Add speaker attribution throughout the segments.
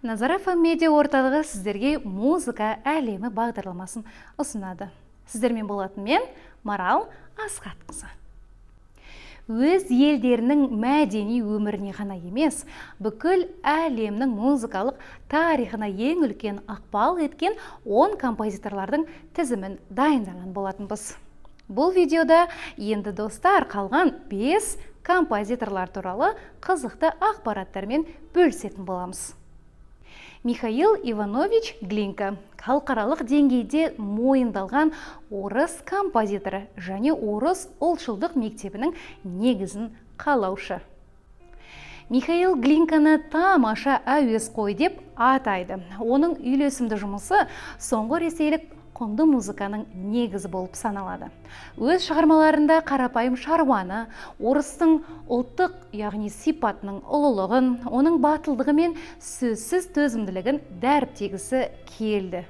Speaker 1: Назар FM медиа орталығы сіздерге «Музыка әлемі» бағдарламасын ұсынады. Сіздермен болатын мен, Марал Асхатқызы. Өз елдерінің мәдени өміріне ғана емес, бүкіл әлемнің музыкалық тарихына ең үлкен ықпал еткен 10 композиторлардың тізімін дайындаған болатынбыз. Бұл видеода енді, достар, қалған 5 композиторлар туралы қызықты ақпараттармен бөлісетін боламыз. Михаил Иванович Глинка халықаралық деңгейде мойындалған орыс композиторы және орыс ұлтшылдық мектебінің негізін қалаушы. Михаил Глинканы тамаша әуесқой деп атайды. Оның үйлесімді жұмысы соңғы ресейлік құнды музыканың негізі болып саналады. Өз шығармаларында қарапайым шаруаны, орыстың ұлттық, яғни сипатының ұлылығын, оның батылдығы мен сөзсіз төзімділігін дәріптегісі келді.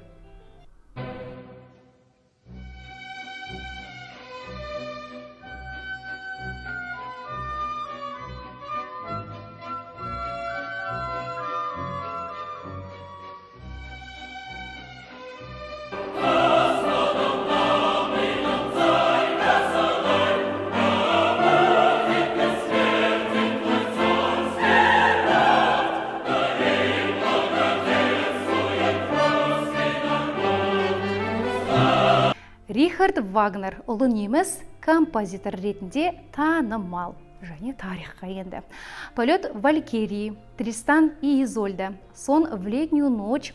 Speaker 1: Рихард Вагнер ұлы неміс композитор ретінде танымал және тарихқа енді. «Полет Валькирии», «Тристан и Изольда», «Сон в летнюю ночь»,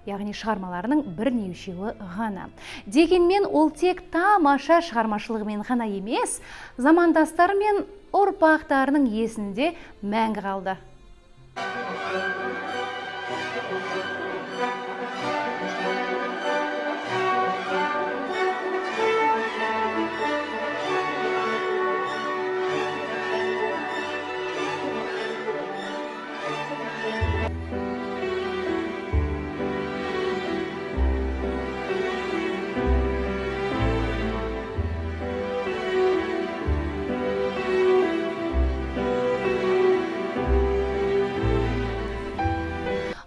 Speaker 1: яғни шығармаларының бірнешеуі ғана. Дегенмен ол тек тамаша шығармашылығымен ғана емес, замандастары мен ұрпақтарының есінде мәңгі қалды.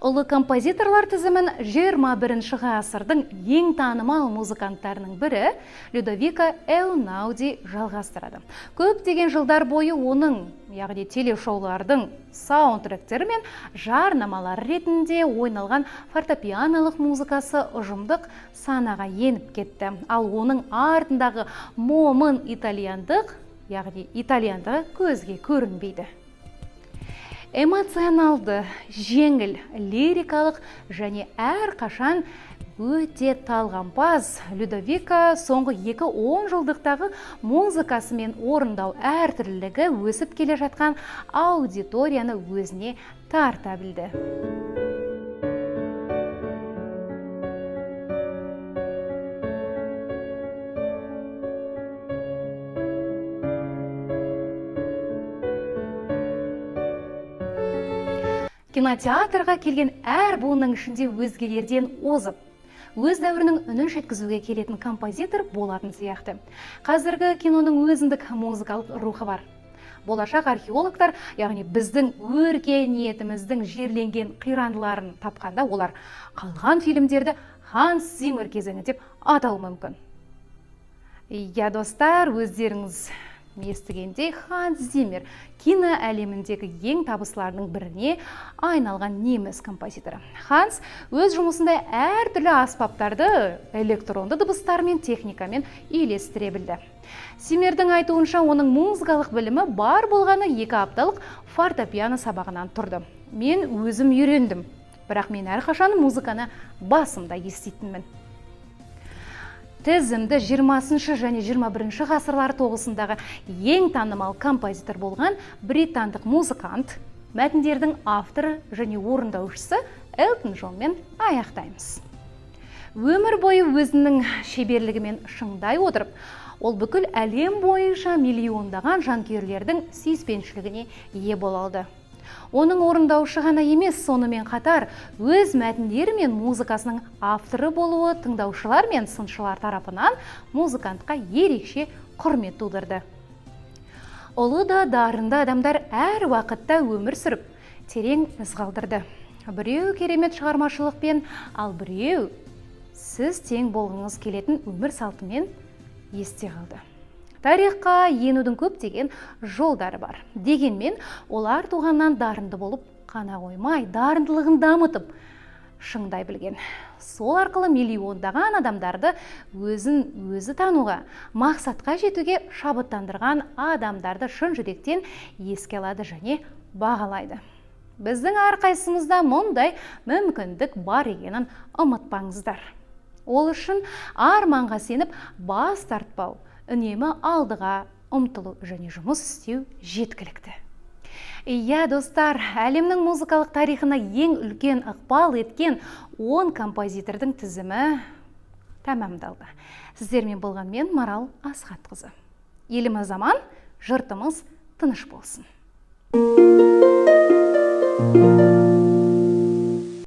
Speaker 1: Ұлы композиторлар тізімін 21 ғасырдың ең танымал музыканттарының бірі Людовико Эунауди жалғастырады. Көптеген жылдар бойы оның, яғни телешоулардың саундтректері мен жарнамалары ретінде ойналған фортепианолық музыкасы ұжымдық санаға еніп кетті. Ал оның артындағы момын итальяндық, яғни итальяндығы көзге көрінбейді. Эмоционалды, жеңіл, лирикалық және әрқашан өте талғампаз Людовика соңғы екі он жылдықтағы музыкасы мен орындау әртүрлілігі өсіп келе жатқан аудиторияны өзіне тарта білді. Кинотеатрға келген әр буынның ішінде өзгелерден озып, өз дәуірінің үнін жеткізуге келетін композитор болатын сияқты. Қазіргі киноның өзіндік музыкалық рухы бар. Болашақ археологтар, яғни біздің өркениетіміздің жерленген қирандыларын тапқанда, олар қалған фильмдерді Ханс Зиммер кезеңі деп атауы мүмкін. Иә, достар, өздеріңіз естігендей, Ханс Зиммер кино әлеміндегі ең табыстыларының біріне айналған неміс композиторы. Ханс өз жұмысында әртүрлі аспаптарды электронды дыбыстар мен техникамен үйлестіре білді. Зиммердің айтуынша, оның музыкалық білімі бар болғаны 2 апталық фортепиано сабағынан тұрды. «Мен өзім үйрендім, бірақ мен әрқашан музыканы басымда еститінмін». Тізімді 20 және 21 ғасырлар тоғысындағы ең танымал композитор болған британдық музыкант, мәтіндердің авторы және орындаушысы Элтон Джонмен аяқтаймыз. Өмір бойы өзінің шеберлігімен шыңдай отырып, ол бүкіл әлем бойынша миллиондаған жанкүйерлердің сүйіспеншілігіне ие бола алды. Оның орындаушы ғана емес, сонымен қатар өз мәтіндері мен музыкасының авторы болуы тыңдаушылар мен сыншылар тарапынан музыкантқа ерекше құрмет тудырды. Ұлы да дарынды адамдар әр уақытта өмір сүріп, терең із қалдырды. Біреу керемет шығармашылықпен, ал біреу сіз тең болғыңыз келетін өмір салтымен есте қалды. Тарихқа енудің көптеген жолдары бар. Дегенмен олар туғаннан дарынды болып қана қоймай, дарындылығын дамытып, шыңдай білген. Сол арқылы миллиондаған адамдарды өзін өзі тануға, мақсатқа жетуге шабыттандырған адамдарды шын жүректен еске алады және бағалайды. Біздің әрқайсымызда мұндай мүмкіндік бар екенін ұмытпаңыздар. Ол үшін арманға сеніп, бас тартпау, үнемі алдыға ұмтылу және жұмыс істеу жеткілікті. Иә, достар, әлемнің музыкалық тарихына ең үлкен ықпал еткен 10 композитордың тізімі тәмамдалды. Сіздермен болған мен, Марал Асхатқызы. Еліміз аман, жұртымыз тыныш болсын.